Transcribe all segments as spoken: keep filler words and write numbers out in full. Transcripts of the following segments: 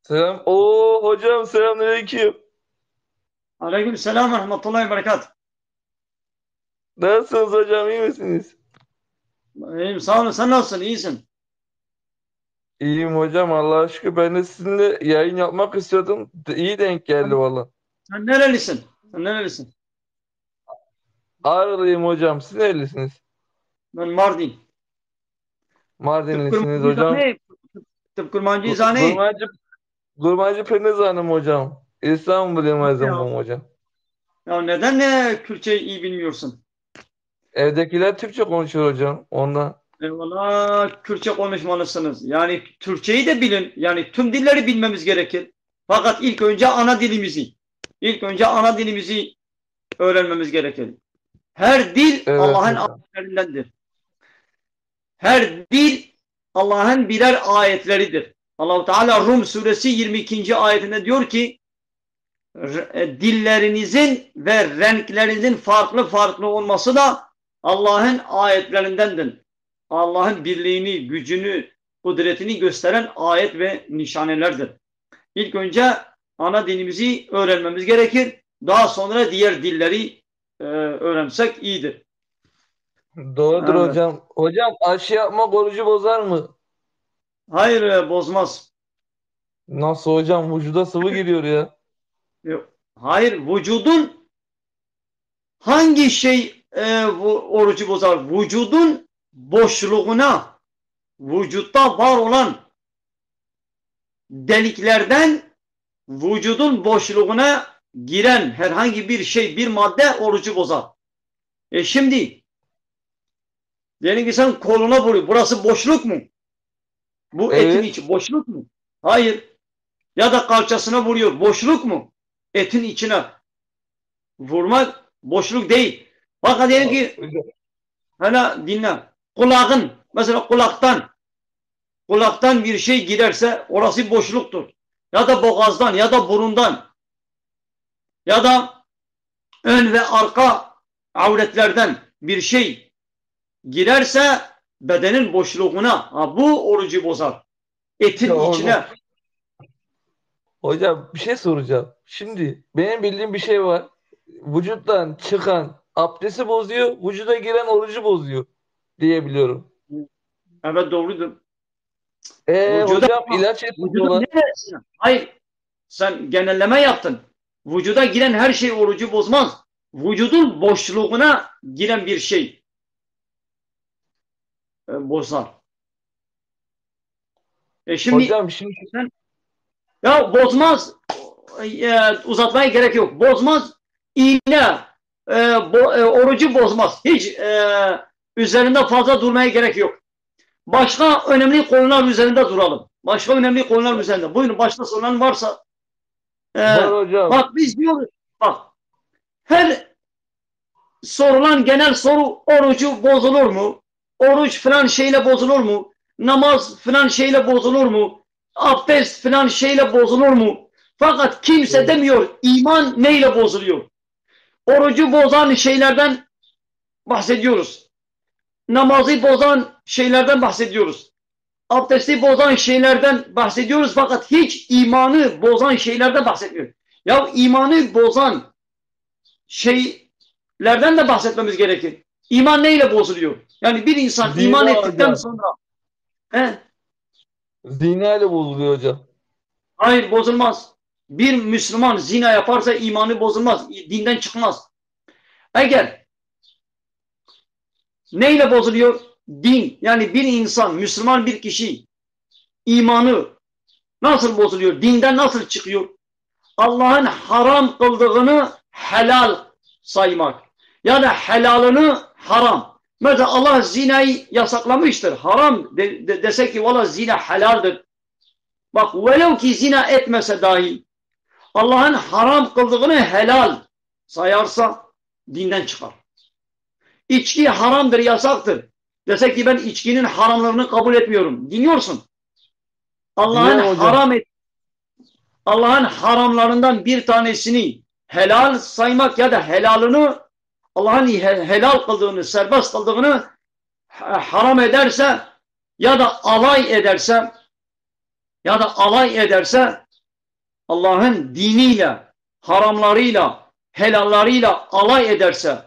Selam. Oo hocam, selamünaleyküm. Aleyküm selam ve rahmetullahi ve berekatuh. Nasılsınız hocam, iyi misiniz? İyiyim, sağ olun. Sen nasılsın? İyisin? İyiyim hocam, Allah'a şükür. Ben de sizinle yayın yapmak istiyordum. De- İyi denk geldi valla. Sen nerelisin? Sen nerelisin? Ağrılıyım hocam. Siz nerelisiniz? Ben Mardin. Mardinlisiniz hocam. Tıp kurmancı zanî? Kurmancı, kurmancı pir nizanim hocam. İstanbul Yılmaz'ım hocam. Ya neden, e, Kürtçe iyi bilmiyorsun? Evdekiler Türkçe konuşuyor hocam. Ondan. Eyvallah, Kürtçe konuşmalısınız. Yani Türkçeyi de bilin. Yani tüm dilleri bilmemiz gerekir. Fakat ilk önce ana dilimizi, ilk önce ana dilimizi öğrenmemiz gerekir. Her dil Evet Allah'ın hocam. ayetlerindendir. Her dil Allah'ın birer ayetleridir. Allahu Teala Rum suresi yirmi ikinci ayetinde diyor ki, "R- e, dillerinizin ve renklerinizin farklı farklı olması da Allah'ın ayetlerindendir." Allah'ın birliğini, gücünü, kudretini gösteren ayet ve nişanelerdir. İlk önce ana dilimizi öğrenmemiz gerekir. Daha sonra diğer dilleri, e, öğrensek iyidir. Doğrudur Evet. hocam. Hocam, aşı yapmak orucu bozar mı? Hayır, e, bozmaz. Nasıl hocam? Vücuda sıvı giriyor ya. Yok. Hayır, vücudun hangi şey, e, bu orucu bozar? Vücudun boşluğuna, vücutta var olan deliklerden vücudun boşluğuna giren herhangi bir şey, bir madde orucu bozar. E şimdi, diyelim ki sen koluna vuruyor. Burası boşluk mu? Bu etin Evet. içi boşluk mu? Hayır. Ya da kalçasına vuruyor. Boşluk mu? Etin içine vurmak boşluk değil. Fakat diyelim ki, Hocam. hele dinle. Kulağın, mesela kulaktan, kulaktan bir şey girerse orası boşluktur. Ya da boğazdan ya da burundan ya da ön ve arka avretlerden bir şey girerse bedenin boşluğuna, ha, bu orucu bozar. Etin Ya içine. hocam. Hocam, bir şey soracağım. Şimdi benim bildiğim bir şey var. Vücuttan çıkan abdesti bozuyor, vücuda giren orucu bozuyor diyebiliyorum. Evet, doğrudur. Ee, Vücuda, hocam, ilaç vücuda etkisi olan. Neresine? Hayır. Sen genelleme yaptın. Vücuda giren her şey orucu bozmaz. Vücudun boşluğuna giren bir şey, e, bozar. E şimdi Hocam, şimdi sen, ya bozmaz. E, uzatmaya gerek yok. Bozmaz. İğne, e, bo- e, orucu bozmaz. Hiç, e, üzerinde fazla durmaya gerek yok. Başka önemli konular üzerinde duralım. Başka önemli konular üzerinde. Buyurun, başka soruların varsa. E, Var hocam. Bak biz diyoruz, bak, her sorulan genel soru orucu bozulur mu? Oruç filan şeyle bozulur mu? Namaz filan şeyle bozulur mu? Abdest filan şeyle bozulur mu? Fakat kimse Evet. demiyor iman neyle bozuluyor? Orucu bozan şeylerden bahsediyoruz. Namazı bozan şeylerden bahsediyoruz. Abdesti bozan şeylerden bahsediyoruz fakat hiç imanı bozan şeylerden bahsetmiyoruz. Ya imanı bozan şeylerden de bahsetmemiz gerekir. İman neyle bozuluyor? Yani bir insan Zina iman ettikten hocam. sonra, he? Zina ile bozuluyor hocam. Hayır, bozulmaz. Bir Müslüman zina yaparsa imanı bozulmaz, dinden çıkmaz. Eğer neyle bozuluyor? Din, yani bir insan, Müslüman bir kişi imanı nasıl bozuluyor? Dinden nasıl çıkıyor? Allah'ın haram kıldığını helal saymak ya da helalını haram. Mesela Allah zinayı yasaklamıştır. Haram de, de- dese ki valla zina helaldir. Bak, velev ki zina etmese dahi Allah'ın haram kıldığını helal sayarsa dinden çıkar. İçki haramdır, yasaktır. Dese ki ben içkinin haramlarını kabul etmiyorum. Dinliyorsun. Allah'ın Dinliyorum hocam. haram et Allah'ın haramlarından bir tanesini helal saymak ya da helalını, Allah'ın he- helal kıldığını, serbest kıldığını ha- haram ederse ya da alay ederse ya da alay ederse Allah'ın diniyle, haramlarıyla, helallarıyla alay ederse,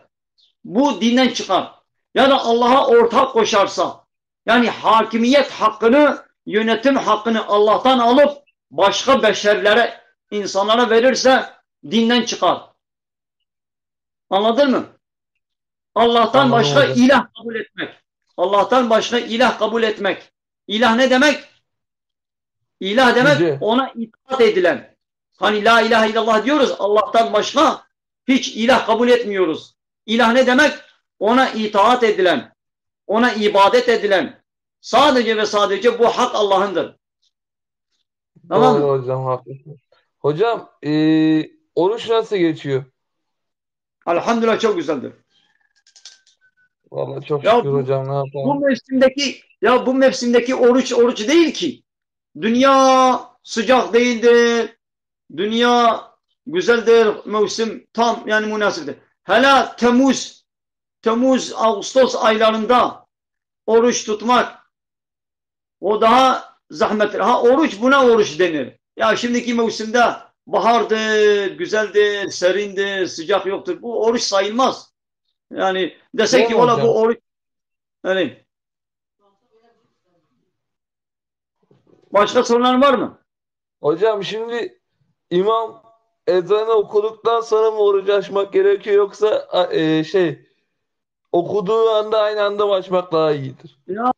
bu dinden çıkar. Ya da Allah'a ortak koşarsa, yani hakimiyet hakkını, yönetim hakkını Allah'tan alıp başka beşerlere, insanlara verirse dinden çıkar. Anladın mı? Allah'tan Anladım başka hocam. ilah kabul etmek. Allah'tan başka ilah kabul etmek. İlah ne demek? İlah demek Yüce. ona itaat edilen. Hani la ilahe illallah diyoruz, Allah'tan başka hiç ilah kabul etmiyoruz. İlah ne demek? Ona itaat edilen, ona ibadet edilen, sadece ve sadece bu hak Allah'ındır. Tamam Doğru mı? hocam, haklısın. Hocam, e, oruç nasıl geçiyor? Elhamdülillah, çok güzeldir. Vallahi çok Ya şükür bu, hocam, ne yapalım? bu mevsimdeki, ya bu mevsimdeki oruç oruç değil ki. Dünya sıcak değildir. Dünya güzeldir. Mevsim tam yani münasiptir. Hele Temmuz, Temmuz, Ağustos aylarında oruç tutmak o daha zahmettir. Ha, oruç, buna oruç denir. Ya şimdiki mevsimde bahardır, güzeldir, serindir, sıcak yoktur. Bu oruç sayılmaz. Yani desek ki Tamam valla bu hocam. oruç yani başka soruların var mı? Hocam şimdi imam ezanı okuduktan sonra mı orucu açmak gerekiyor yoksa a- e, şey okuduğu anda aynı anda mı açmak daha iyidir? Ya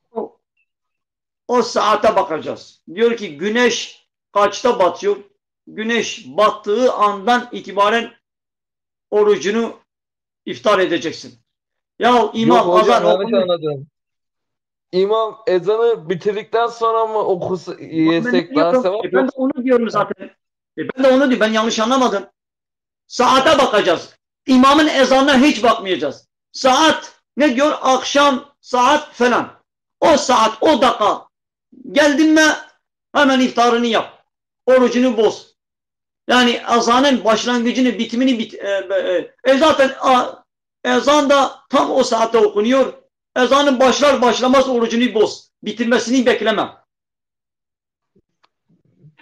o saate bakacağız. Diyor ki güneş kaçta batıyor? Güneş battığı andan itibaren orucunu iftar edeceksin. Ya Yok imam hocam, azan yanlış okumuş. anladım. İmam ezanı bitirdikten sonra mı okusa, Bak ben yesek ne daha diyorum? sevap E, ben yok? de onu diyorum zaten. E, ben de onu diyorum. Ben yanlış anlamadım. Saate bakacağız. İmamın ezanına hiç bakmayacağız. Saat ne diyor? Akşam saat falan. O saat, o dakika geldin mi hemen iftarını yap. Orucunu boz. Yani azanın başlangıcını, bitimini bit, e, e, e, zaten a, ezan da tam o saatte okunuyor. Ezanın başlar başlamaz orucunu boz. Bitirmesini bekleme.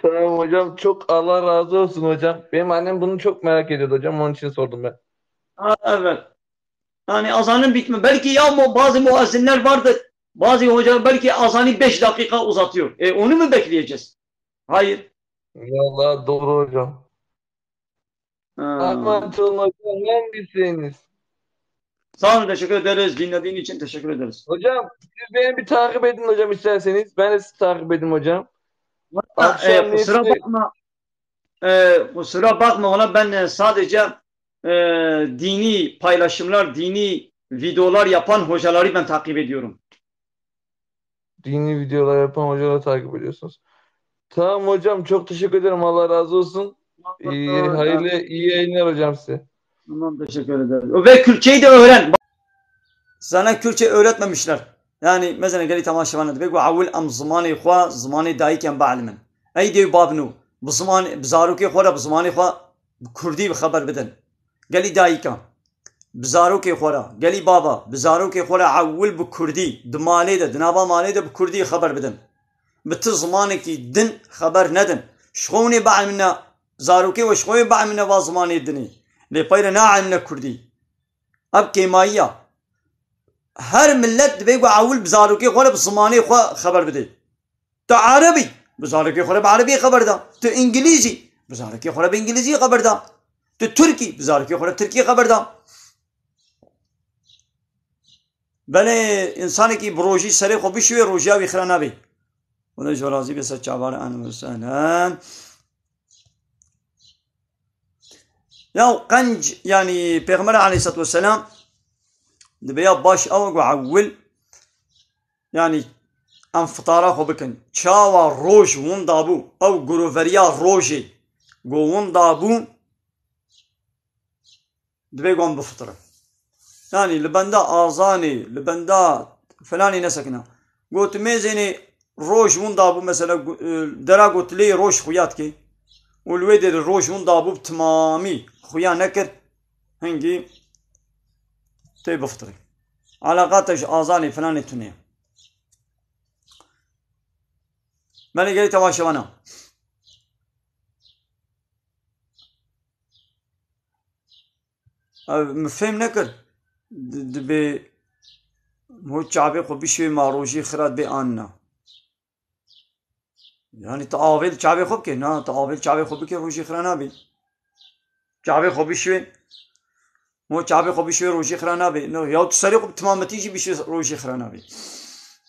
Tamam hocam, çok Allah razı olsun hocam. Benim annem bunu çok merak ediyordu hocam, onun için sordum ben. Ha, evet. Yani azanın bitme. Belki ya mu- bazı muezzinler vardır. Bazı hoca belki azanı beş dakika uzatıyor. E, onu mu bekleyeceğiz? Hayır. Vallahi doğru hocam. Ha. Aman canım hocam, var mı isteğiniz? Sağ olun, teşekkür ederiz. Dinlediğin için teşekkür ederiz. Hocam, siz beni bir takip edin hocam isterseniz. Ben de sizi takip edeyim hocam. Valla, e, Akşam kusura neyse bakma. E, kusura bakma, ona ben, e, sadece, e, dini paylaşımlar, dini videolar yapan hocaları ben takip ediyorum. Dini videolar yapan hocaları takip ediyorsunuz. Tamam hocam, çok teşekkür ederim. Allah razı olsun. İyi, hayırlı, iyi yayınlar hocam size. Tamam, teşekkür ederim. Ve Kürtçeyi de öğren. Sana Kürtçe öğretmemişler. Yani mesela gelî temaşevan dibê ku ewil em zimanê xwe, zimanê dayik em bielimin. Ey dê û bab nû, bi ziman, bi zarokê xwe re, bi zimanê xwe, bi kurdî bi xeber bidin. Gelî dayika, bi zarokê xwe re, gelî baba, bi zarokê xwe re ewil bi kurdî, di malê de, di nava malê de bi kurdî xeber bidin. Bi ti zimanekî din xeber nedin. Ji xwe hûnê bielmine, zarokê we ji xwe yê bielmine va zimanê dinê. Lê peyre naelmine kurdî. Ev kêmayî ya. Her millet dibê ku ewil bi zarokê xwe re, bi zimanê xwe xeber bidê. Tu erebî, bi zarokê xwe re bi erebî xeber da. Tu îngilîzî, bi zarokê xwe re bi îngilîzî xeber da. Tu tirkî, bi zarokê xwe re tirkî xeber da. Belê, însanekî bi rojî serê xwe bişuye, rojiya wî xira nabe. Xwedê ji we razî be, ser çavan, ehlen we sehlen. Ya qenc, yanî Pêxember aleyhisselatu vesselam dibe ya baş ew ku ewil, yanî em fitara xwe bikin. Çawa roj winda bû, ew guroveriya rojê ku winda bû, dibê ku em bifitre. Yanî li benda azanê, li benda filanê nesekine. Got, mêzênê roj winda bû, mesela, gu-, e, dera got lê roj xuya dike. Û li wê derê roj winda bû, bi timamî xuya nekir. Hingî tê bifitre. Eleqa te ji azanê filanê tune ye. Belê gelî temaşevana. Ev min fêm nekir. Di-, dibê ho çavê xwe bişwê ma rojî xira dibê an na. Yani tu avê li çavê xwe bike? Na, tu avê li çavê xwe bike rojî xira nabê. Çavê xwe bişwê. Mo çavê xwe bişwê rojî xira nabê. No, ya tu serê xwe bi timametî jî bişwê rojî xira nabê.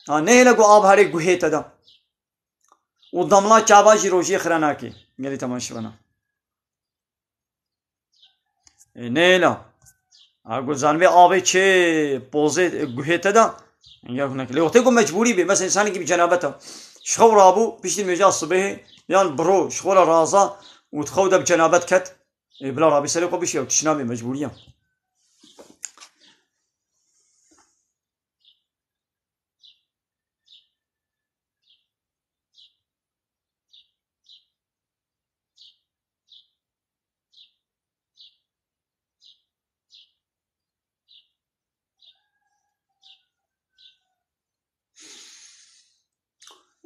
Ha, nehêle ku av herê guhê te de. Û damla çava jî rojiyê xira nake. Gelî temaşevana. E, nehêla. Ha, ku zanibê avê çê pozê, e, guhê te de. Engel ku nake. Lê wextê ku mecbûrî bê. Mesela insanekî bi cenabet e. Ji xew rabû, piştî nûjeha sibehê, yan bi ro, ji xwe re raza û di xew de bi cenabet ket. E, bila rabî serê xwe bişiya, tişt nabê, mecbûrî ye.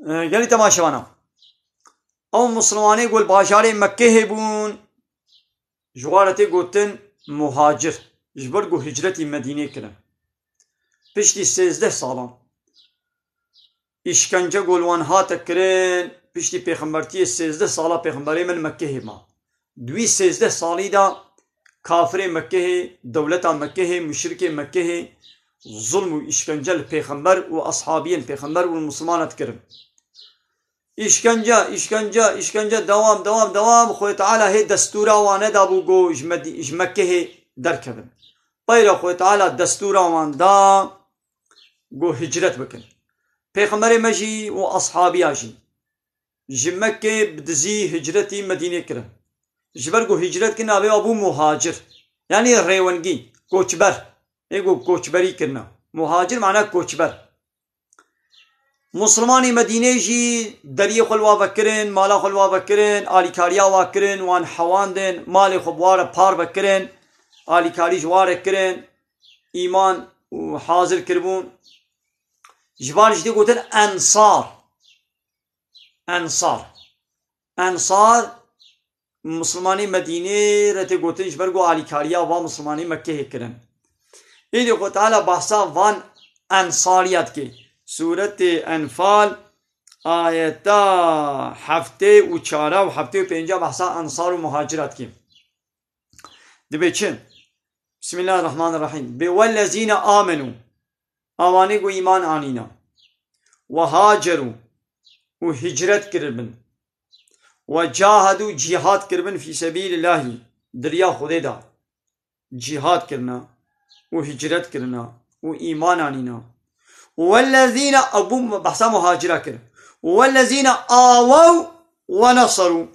E, gelî temaşevana. Ew Mislimanê ku li bajarê Mekkehê bûn, ji wan re tê gotin muhacir, ji ber ku hicretî Medînê kirin. Piştî sêzdeh salan îşkence ku li wan hate kirin, piştî pêxembertiyê sêzdeh sala pêxemberê me li Mekkehê ma. Di wî sêzdeh salî de kafirê Mekkehê, dewleta Mekkehê, muşrikê Mekkehê zulm û îşkence li pêxember û eshabiyên pêxember û li Mislimana dikirin. Îşkence, îşkence, îşkence, dewam, dewam, dewam. Xwê Teala hê destûra wan nedabû ku ji Medî-, ji Mekkehê derkevin. Peyra Xwê Teala destûra wan da ku hicret bikin. Pêxemberê me jî û eshabiya jî ji Mekkê bi dizî hicretî Medînê kirin. Ji ber ku hicret kirin navê wa bû muhacir. Yanî rêwengî, koçber. Ê ku koçberî kirine. Muhacir mana koçber. Muslimanî Medînê jî deriyê xwe li wa vekirin, mala xwe li wa vekirin, alîkariya wa kirin, wan hewandin, malê xwe bi wa re par vekirin, alîkarî ji wa re kirin, îman û hazir kiribûn. Ji van jî tê gotin ensar. Ensar. Ensar, Mislimanê Medînê re tê gotin ji ber ku alîkariya van Mislimanê Mekkehê kirin. Êdî Xwe Teala behsa van ensariya dike. Sûretê Enfal, ayeta heftê û çara û heftê û pênca behsa ensar û muhacira dike. Dibê çi? Bismillahirrahmanirrahîm. Bê wellezîne amenû. Awanê ku îman anîne. We hacerû. Û hicret kiribin. We cahedû, cîhad kiribin fî sebîlillahî. Di riya Xwedê de. Cîhad kirine. Û hicret kirine. Û îman anîne. Wellezîne, ew bû behsa muhacira kir. Wellezîne awew we neserû.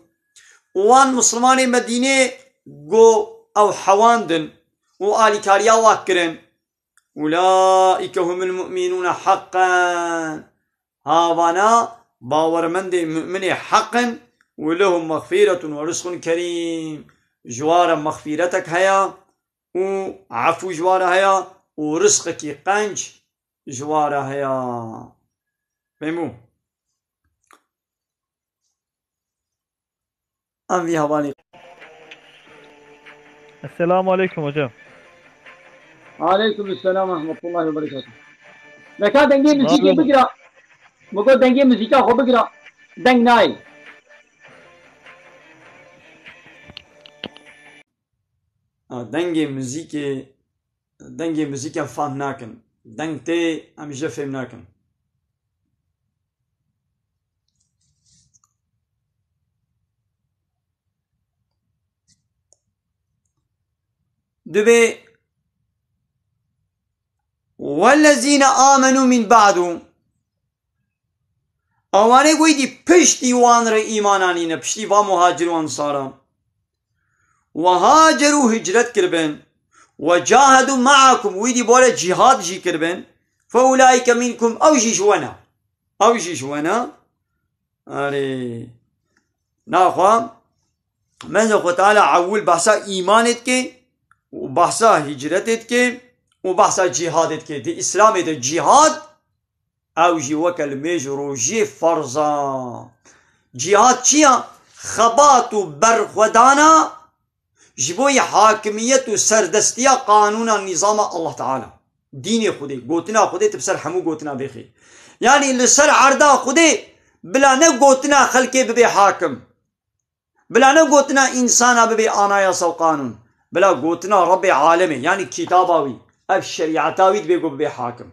Wan Mislimanê Medînê ku ew hewandin û alîkariya wa kirin. Ulaîke humul mu'minûne haqqan. Havana bawermendê mu'minê heq in. Û lehum mexfîretun we rizqun kerîm. Ji wa re mexfîretek heye û efû ji wa re heye û rizqekî qenc ji wa re heye. Fehmû? Em vî hevalî. Esselamu aleykum hocam. Aleykum selam ve rahmetullahi ve berekatuhu. Neka dengê muzîkê bigira. Miko dengê muzîka xwe bigira. Deng nayê. Ha, dengê muzîkê, dengê muzîkê em fam nakin. Deng tê, em jê fêm nakin. Dibê, "Wellezîne amenû min ba'du." Ewanê ku êdî piştî wan re îman anîne, piştî va muhacir û ensara. "Ve hacerû", hicret kiribin. "Ve cahedû me'akum", wî dî bo re cîhad jî kiribin. "Fe ulaîke minkum", ew jî ji we ne. Ew jî ji we ne. Erê. Naxwe, meze Xwe Teala ewil behsa îmanê dike, û behsa hicretê dike, û behsa cîhadê dike. Di Îslamê de cîhad, ew jî weke li mêj û rojiyê ferz a. Cîhad çi ya? Xebat û berxwedana Ji bo yê hakimiyet û serdestiya qanûna nîzama Allah Teala. Dînê Xwedê, gotina Xwedê tu bi ser hemû gotina bêxê. Yanî li ser erda Xwedê bila ne gotina xelkê bibe hakim. Bila ne gotina însana bibe anayasa û qanûn. Bila gotina Rebbê alemê, yanî kitaba wî, ev şerîeta wî dibe ku bibe hakim.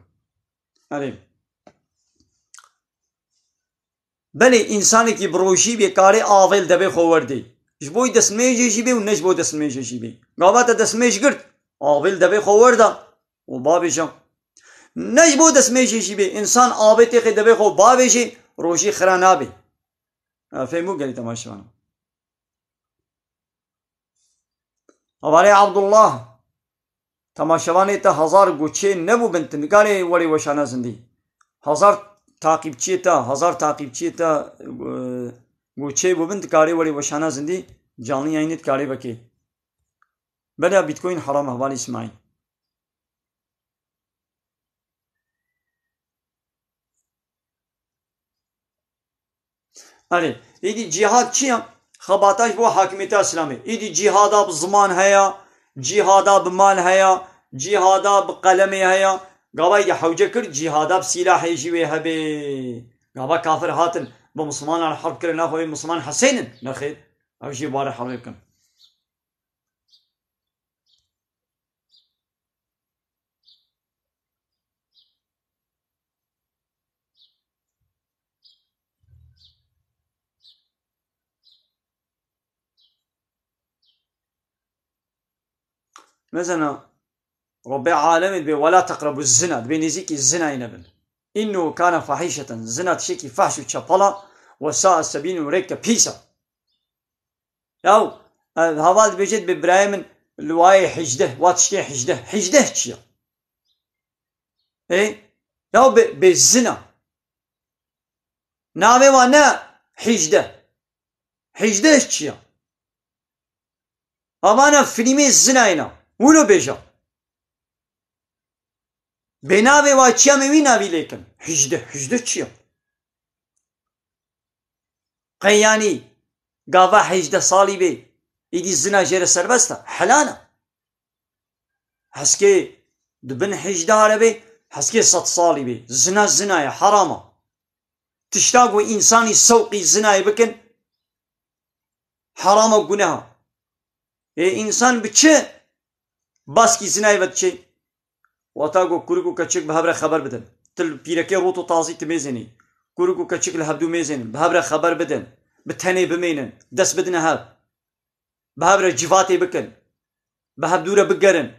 Erê. Belê, însanekî bi rojî bê karê avê li devê xwe werdê. Ji bo destnimêjê jî bê û ne ji bo destnimêjê jî bê. Gava te destnimêj girt, avê li devê xwe werda û bavêje. Ne ji bo destnimêjê jî bê, însan avê têxê devê xwe û bavêjê, rojî xira nabê. Fêm bû gelî temaşevan. Hevalê Abdullah, temaşevanê te hezar goçê nebûbin, tu nikarê werê weşana zindî. Hezar taqîbçiyê te, hezar taqîbçiyê te, e, goçê bûbin, dikarê werê weşana zindî, canlı yayınê dikarê vekê. Bela Bitcoin heram e, hevalê Îsmaîl. Erê, êdî cîhad çi ye? Xebata ji bo hakimiyeta Îslamê. Êdî cîhada bi ziman heye, cîhada bi mal heye, cîhada bi qelemê heye. Gava êdî hewce kir, cîhada bi sîlahê jî wê hebe. Gava kafir hatin, bi Mislimanan herb kirin, naxwe wê Misliman hesênin. Nexêr, ew jî bare herbê bikin. Mesela, Rabbê alemê dibê, "Wela teqrebu zina", dibê nêzîkî zinayê nebin. "Innehu kane fahîşeten", zina tiştekî fahş û çepel e, "we sa'a sebîlen", û rêk te pîs e. Yaw, e, heval dibêje, dibê birayê min li wayê hejdeh, wa tiştê hejdeh. Hejdeh çi ye? Ê? Yaw bê, bê zina. Navê wa ne hejdeh. Hejdeh çi ye? Avana filmê zinayê ne. Wilo bêje. Bê navê wa çi ye, em ê wî navî lêkin. Hejdeh, hejdeh çi ye? Qey yanî gava hejdeh salî bê, îdî zina jê re serbest e? Helal e. Heskê di bin hejdeh re bê, heskê sed salî bê. Zina zina ye, heram e. Tişta ku însanî sewqî zinayê bikin, heram e, guneh e. Ê însan bi çi baskî zinayê ve diçe? Wata ku kurik û keçik bi hev re xeber bidin. Tu li pîrekê rût û tazî tu mêzênî. Kurik û keçik li hevdû mêzênin. Bi hev re xeber bidin. Bi tenê bimênin. Dest bidine hev. Bi hev re civatê bikin. Bi hevdû re bigerin.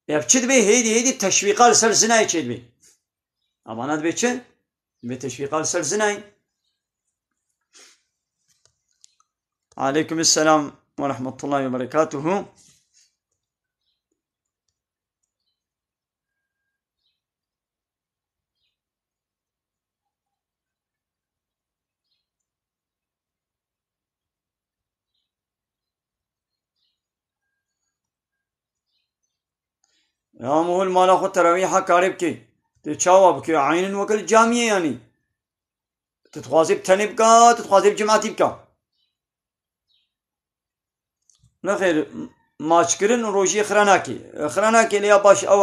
Ev çi dibê? Hêdî hêdî teşwîqa li ser zinayê çêdibê. Evana dibê çi? Dibê teşwîqa li ser zinayê. Aleykum selam ve rahmetullahi ve berekatuhu. Ya mihul mala xwe terawîha karê bike. Tê çawa bike? Eynin weke li camiyê yanî. Tu dixwazê bi tenê bika, tu dixwazê bi cimatî bika. Nexêr, maçkirin rojiyê xira nake. Xira nake lê ya baş ew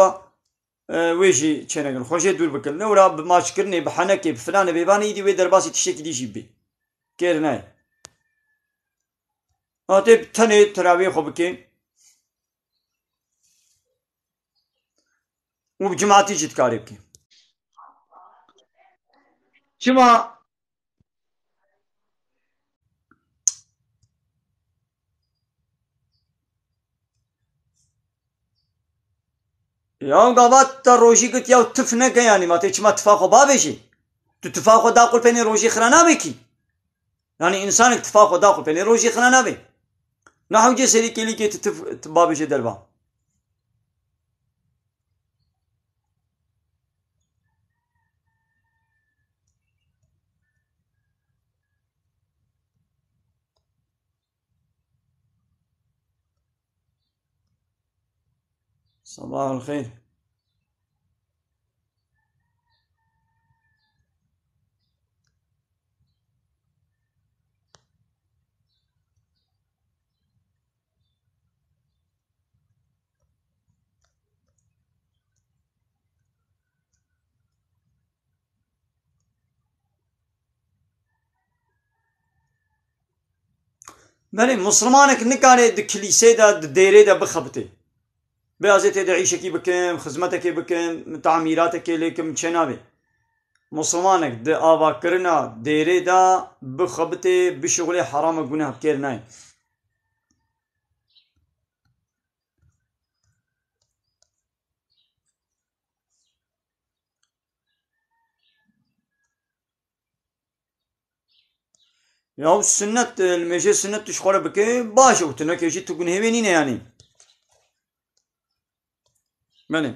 e, e, wê jî çênekin. Xwe jê dûr bikin. Lewra bi maçkirinê, bi henekê, bi filanê, bêvanê îdî wê derbasî tiştekî dî jî bibê. Kêr nayê. Hatê bi tenê terawiyê xwe bikê. Û bi cimatî jî dikarê bikî. Çima? Ya gava te rojî girt ya tif neke yanî, ma tê çima tifa xwe bavêjî? Tu tifa xwe da qulpênê rojî xira nabê kî? Yanî însanek tifa xwe da qulpênê rojî xira nabê. Na hewce serî kêlîkê tu tif, tu bavêje derva. Sabahul xeyr. Belê, Musulmanek nikare di kilîsê de, di dêrê de bixebitê. Bê ez ê tê de îşekî bikim, xizmetekê bikim, tamîratekê lê kim, çê nabê. Musulmanek di avakirina dêrê de bixebitê, bişuxulê, heram e, guneh bi kêr nayê. Ya sunnet, e, li mêjê sunnet tu ji xwe re bike, baş e, û tu neke jî tu gunehê wê nîne yanî. Belê.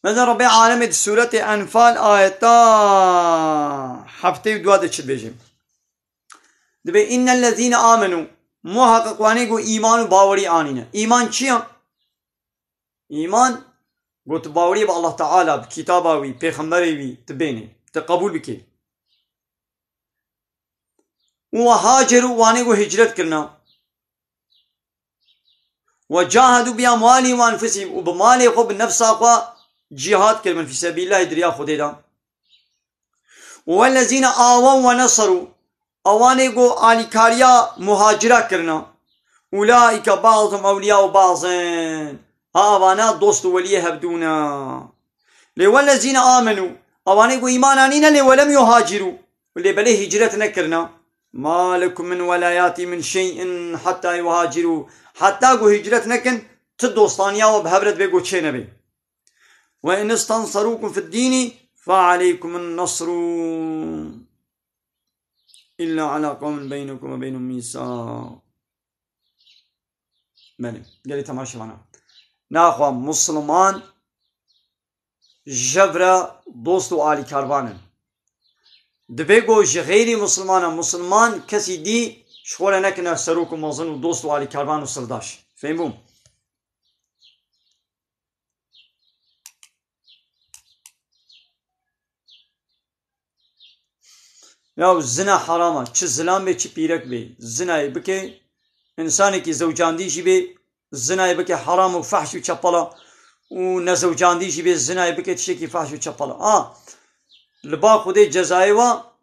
Mesela Rabbê Alemê di Sûretê Enfal ayeta heftê û dua de çi dibêje? Dibê, "Innellezîne amenû", muhaqiq wanê ku îman û bawerî anîne. Îman çi ye? Îman, ku tu bawerî bi Allah Teala, bi kitaba wî, pêxemberê wî tu bênê, tu qebûl bikê. Û hacerû, wanê ku hicret kirine. Ve cahedû bi amwalihim ve enfusihim, û bi malê xwe, bi nefsa xwe cîhad kiribin fî sebîlillahî, di riya Xwedê de. Û wellezîne awew ve neserû, ewanê ku alîkariya muhacira kirine. Ulaîke ba'duhum ewliyâ'u ba'din, ha evana dost û weliyê hevdû ne. Lê wellezîne amenû, ewanê ku îman anîne lê welem yuhacirû, lê belê hicret nekirine. Ma lekum min welayatî min şey'in heta yuhacirû, heta ku hicret nekin, ti dostaniya we bi hev re divê ku çê nebê. Ve in istenserûkum fid dînî fe aleykumun nesrû illa ala qewmin beynekum ve beynehum mîsaq. Belê, gelî temaşevana. Naxwe Musliman ji hev re dost û alîkarvan in. Divê ku ji xeyrî Muslimana Musliman kesî dî ji xwe re nekine serok û mezin û dost û alîkarvan û sirdaş. Fêm bû? Ya zina heram e. Çi zilam bê, çi pîrek bê. Zinayê bike, însanekî zewcandî jî bê, zinayê bike heram û fehş û çepel e. Û nezewcandî jî bê, zinayê bike tiştekî fehş û çepel e. A, li ba Xwedê cezayê wa,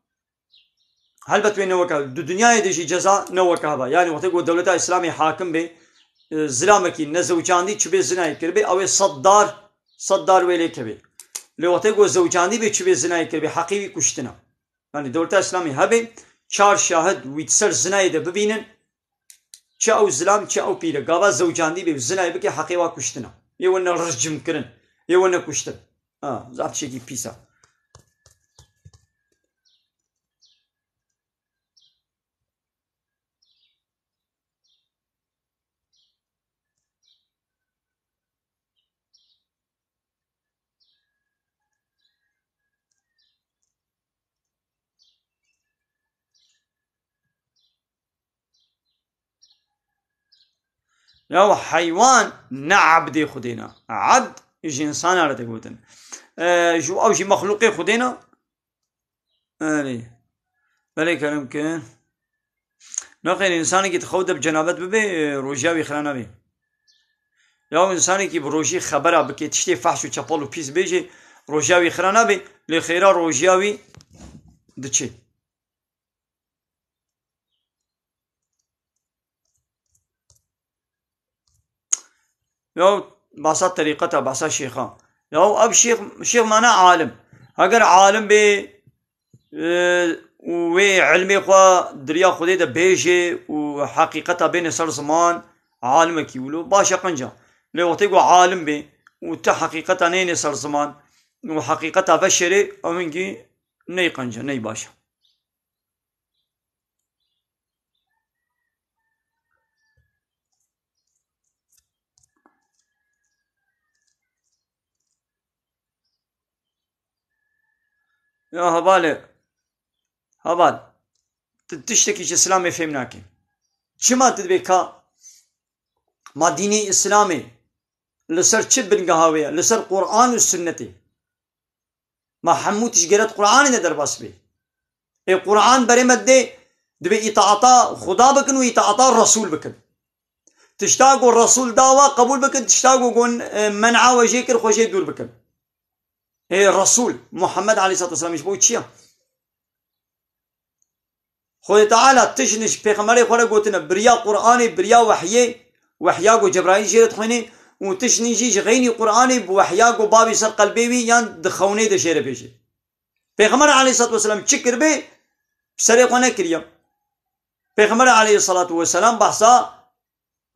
helbet wê ne weke, di dinyayê de jî ceza ne weke heva. Yani wextê ku dewleta Îslamê hakim bê, e, zilamekî nezewcandî çi bê zinayê kiribê, ew ê sed dar, sed dar wê lê kevê. Lê wextê ku zewcandî bê çi bê zinayê kiribê, heqê wî kuştin e. Yani dewleta Îslamê hebe, çar şahid wî di ser zinayê de bibînin, çi ew zilam, çi ew pîre, gava zewcandî bê û zinayê bike, heqê wa kuştin e. Yê wene ricim kirin, yê wene kuştin. Ha, zaf tiştekî pîs e. Ya heywan ne ebdê Xwedê ne. Ebd ji însana re digotin. E, ji ew jî mexlûqê Xwedê ne. Erê. Belê kerem ke. Nexêr, însanekî di xew de bi cenabet bibe, e, rojiya wî xira nabe. Ya însanekî bi rojî xebera bike, tiştê fehş û çepel û pîs bêje, rojiya wî xira nabe, lê xêra rojiya wî diçe. Ya behsa terîqeta, behsa şêxa. Ya ev şêx, şêx mane alim. Eger alim bê, e, û wê ilmê xwe di riya Xwedê de bêje û heqîqeta bêne ser ziman, alimekî wilo baş e, qenc e. Lê wextê ku alim bê û ti heqîqeta neyne ser ziman û heqîqeta veşerê, ew hingî ney qenc e, ney baş e. Ya hevalê, heval, tu tiştekî ji Îslamê fêm nakî. Çima tu dibê ka ma dînê Îslamê li ser çi bingeha wê ye? Li ser Quran û Sunnetê. Ma hemû tişt gere di Qur'anê de derbas bê. Ê Qur'an berê me didê, Divê îtaeta Xuda bikin û îtaeta Resûl bikin. Tişta ku Resûl dawa qebûl bikin, tişta ku gon, e, men'a we jê kir, xwe jê dûr bikin. Ê Resûl, Muhammed aleyhissalatu vesselam ji bo çi ye? Xwedê Teala tişt ji pêxemberê xwe re gotine, biriya Qur'anê, biriya wehyê, wehya ku Cebraîl jê re dixwînê û tişt jî ji xeynî Qur'anê bi wehya ku bavê ser qelbê wî yan di xewnê de jê re bêjê. Pêxember aleyhissalatu vesselam çi kiribê, bi serê xwe nekiriye. Pêxember aleyhissalatu vesselam behsa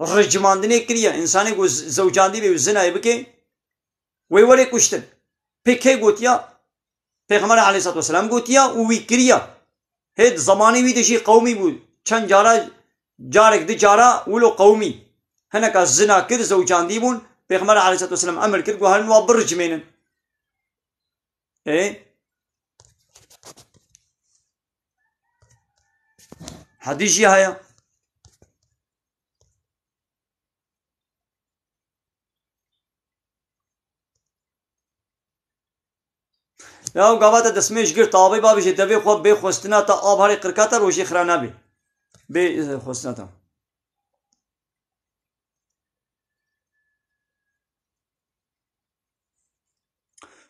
ricmandinê kiriye. Însanê ku z-, zewcandî bê û zinayê bike, wê were kuştin. Pê kê gotiya? Pêxember aleyhissalatu vesselam gotiya û wî kiriya. Hê di zemanê wî de jî qewmî bû. Çend cara, carek di cara wilo qewmî. Hineka zina kir, zewcandî bûn. Pêxember aleyhissalatu vesselam emir kir, got, herin wa biricmênin. Ê? Hedîs jî heye. Ya gava te destmêj girt, avê bavê jê devê xwe bê xwestina te av herê qirka te rojê xira nabê. Bê, e, xwestina te.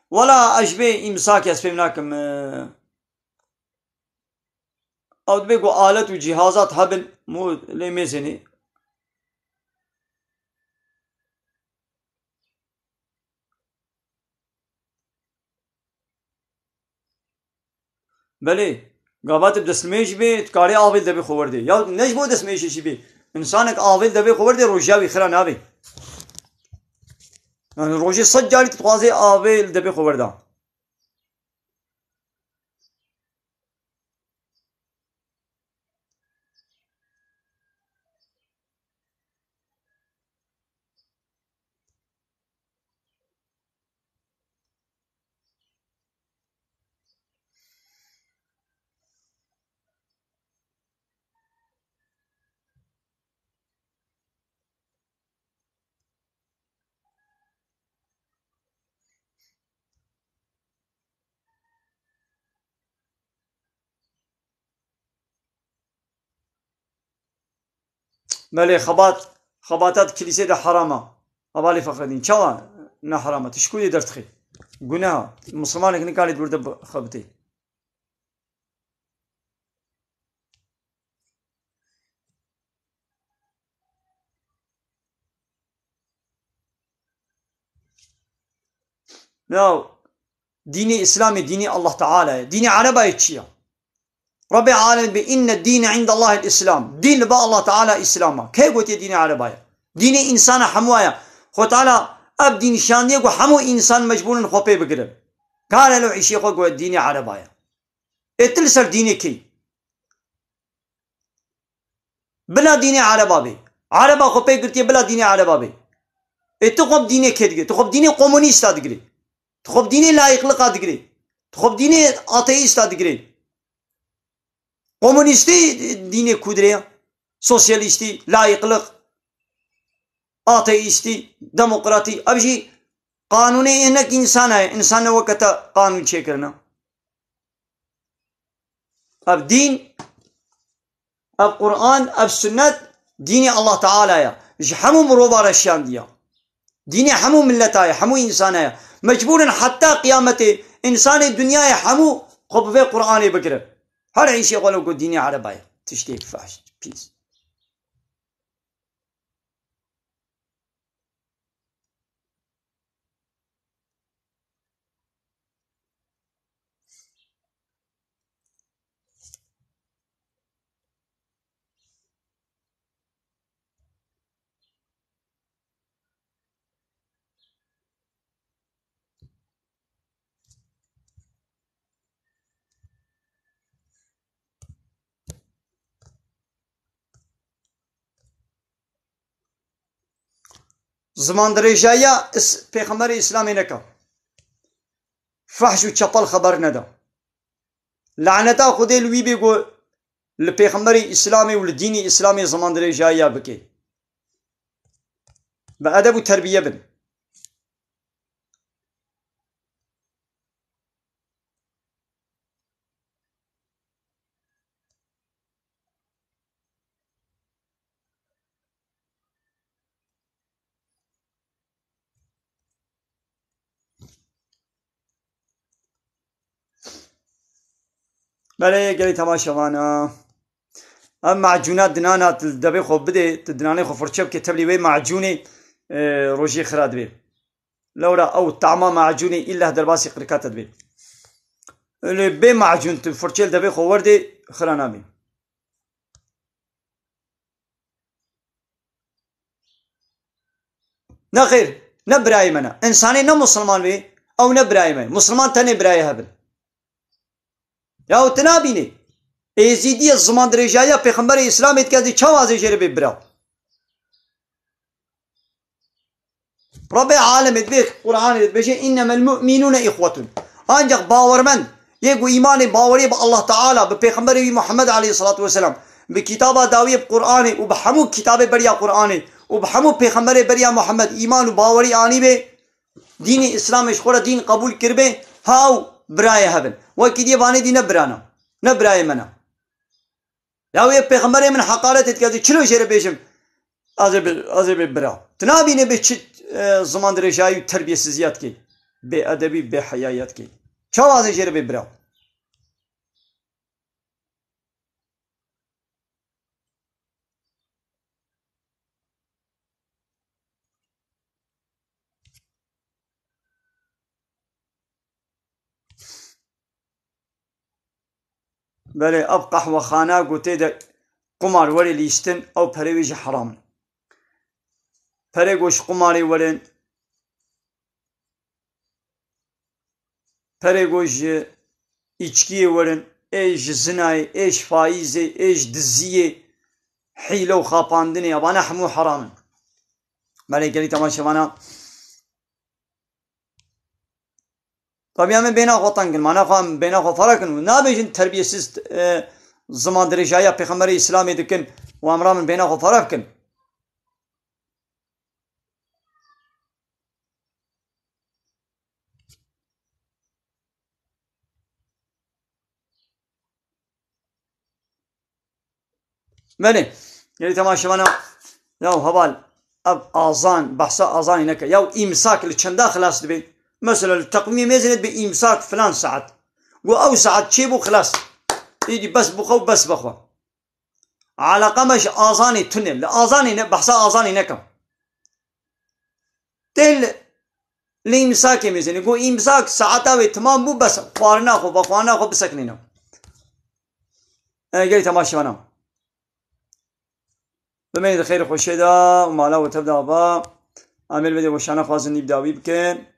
Wela ez ji bê îmsakê ez fêm nakim, e, ew dibê ku alet û cîhazat hebin, mû lê mêzênê. Belê, gava tu bi destmêj bê, tu karê avê li devê xwe werdê. Ya ne ji bo destmêjê jî bê. Însanek avê li devê xwe werdê, rojiya wî xira nabê. Yani rojê sed carî tu dixwazê avê li devê xwe werda. Belê, xebat, xebata di kilîsê de heram e. Hevalê Fexredîn, çawa ne heram e? Tu ji ku yê derdixî? Guneha. Misilmanek nikare di wir de bixebitê. Ya, dînê Îslamê dînê Allah Teala ye. Dînê Ereba ye çi ye? Rabbê Alemîn bê, inne dîne indallahil Îslam. Dîn li ba Allah Teala Îslam e. Kê gotiye dînê Ereba ye? Dînê însana hemû ye. Xwe Teala ev dîn şandiye ku hemû însan mecbûr in xwe pê bigirin. Kare lo îşê xwe ku dînê Ereba ye. Ê tu li ser dînê kê? Bila dînê Ereba bê. Ereba xwe pê girtiye bila dînê Ereba bê. Ê tu xwe bi dînê kê digirî? Tu xwe bi dînê komunîsta digirî. Tu xwe bi dînê layîqliqa digirî. Tu xwe bi dînê ateîsta digirî. Komunîstî dînê ku dirê ye? Sosyalîstî, layîqliq, ateîstî, demokratî. Ev jî qanûnê hinek însan heye. Însan ne weke te qanûn çêkirine. Ev dîn, ev Qur'an, ev sunnet dînê Allah Teala ye. Ji hemû mirova re şiyandiye. Dînê hemû milleta ye, hemû însana ye. Mecbûr in heta qiyametê însanê dinyayê hemû xwe bi vê Qur'anê bigirin. Her îşê xwe li ku dînê Ereba ye. Tiştê fehş, pîs. Zimandirêjayiya is-, Pêxemberê Îslamê neke. Fehş û çepel xeber nede. Laneta Xwedê li wî bê ku li Pêxemberê Îslamê û li dînê Îslamê zimandirêjayiya bike. Bi edeb û terbiye bin. Belê gelî temaşevana. Ev macûna dinana tu devê xwe bidê, tu dinanê xwe firçe bike, tevlî wê macûnê, e, rojê xira dibê. Lewra ew tama macûnê îlleh derbasî qirika te dibê. Lê bê macûn tu firçe li devê xwe werdê, xira nabê. Nexêr, ne birayê me ne. Însanê ne musulman bê, ew ne birayê me. Musulman tenê birayê hev in. Yahu tu nabînî. Êzîdiyê ziman dirêjayiya Pêxemberê Îslamê dike, ez ê çawa ez ê jê re bê bira? Rebê alemê dibê Qur'anê dibêje, "Înnemel mu'minûne îxwetun." Ancak bawermend, yê ku îmanê baweriyê bi Allah Teala, bi Pêxemberê wî Muhammed aleyhissalatu vesselam, bi kitaba dawiyê, bi Qur'anê û bi hemû kitabê beriya Qur'anê û bi hemû pêxemberê beriya Muhammed îman û bawerî anîbê, dînê Îslamê ji xwe re dîn qebûl kiribê, ha ew birayê hev in. Wekî diyê vanê dî ne birana, ne birayê me ne. Ya wê pêxemberê min heqaretê dike, ez ê çilo jê re bêjim, ez ê bi-, ez ê bê bira. Tu nabînê bê çi, e, ziman dirêjayî û terbiyesiziya dikê. Bê edebî, bê heyayiya dikê. Çawa ez ê jê re bê bira? Belê, ev qehwexana ku tê de qumar were lîstin, ew perê wê jî heram in. Perê ku ji qumarê werin, perê ku ji îçkiyê werin, ê ji zinayê, ê ji faîzê, ê ji diziyê, hîle û xapandinê, evana hemû heram in. Belê, gelî temaşevana. Tabii em ê bêhna xwe teng kin, mana xwe em bêhna xwe fereh kin û nabêjin terbiyesiz, e, ziman dirêjayiya Pêxemberê Îslamê dikin û em ramin bêhna xwe fereh kin. Belê. Gelî temaşevana, ya heval, ev azan, behsa azanê neke. Ya îmsak li çenda xilas dibe? Mesela li teqwîmê mêzê dibe îmsak filan saet. Got ew saet çêbû xilas. Îdî bes bixwe û bes bixwe. Eleqa me ji azanê tune. Li azanê ne, behsa azanê nekim. Tê li, li îmsakê mêzênê. Got îmsak saeta wê temam bû, bes xwarina xwe, vexwarina xwe bisekinîne. E, gelî temaşevana. Bimeyî di xêr û xweşê de û mala we tev de ava. Em ê li vê de weşana xwe zindî bi dawî bikin.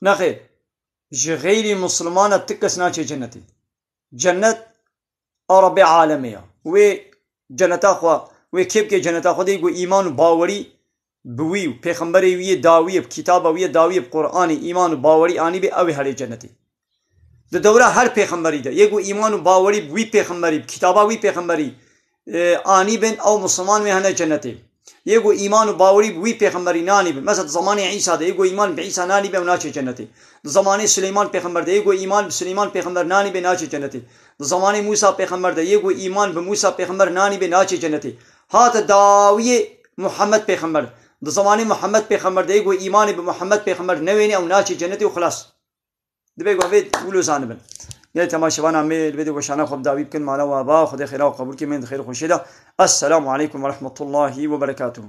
Nexêr, ji xeyrî misilmana ti kes naçe cennetê. Cennet a Rebê alemê ya. Wê ceneta xwe, wê kê bike ceneta xwe de ku îman û bawerî bi wî û pêxemberê wî yê dawiyê, bi kitaba wî yê dawiyê, bi Qur'anê, îman û bawerî anîbê, ew ê herê cenetê. Di dewra her pêxemberî de, yê ku îman û bawerî bi wî pêxemberî, bi kitaba wî pêxemberî, e, anîbin, ew misilman wê hene cenetê. Yê ku îman û bawerî bi wî pêxemberî nanîbin. Mesela di zemanê Îsa de, yê ku îman bi Îsa nanîbe, ew naçe cenetê. Di zemanê Sileyman pêxember de, yê ku îman bi Sileyman pêxember nanîbe, naçe cenetê. Di zemanê Mûsa pêxember de, yê ku îman bi Mûsa pêxember nanîbe, naçe cenetê. Hate dawiyê Muhammed pêxember. Di zemanê Muhammed pêxember de, yê ku îmanê bi Muhammed pêxember newêne, ew naçe cenetê û xilas. Divê ku vê wilo zanibin. Gelê temaşevana me li vê de weşana xwe bi dawî bikin, mala we ava, Xwedê xêra we qebûl ke, mêne di xêr û xweşê de. Esselamu aleykum ve rahmetullahi ve berekatuhu.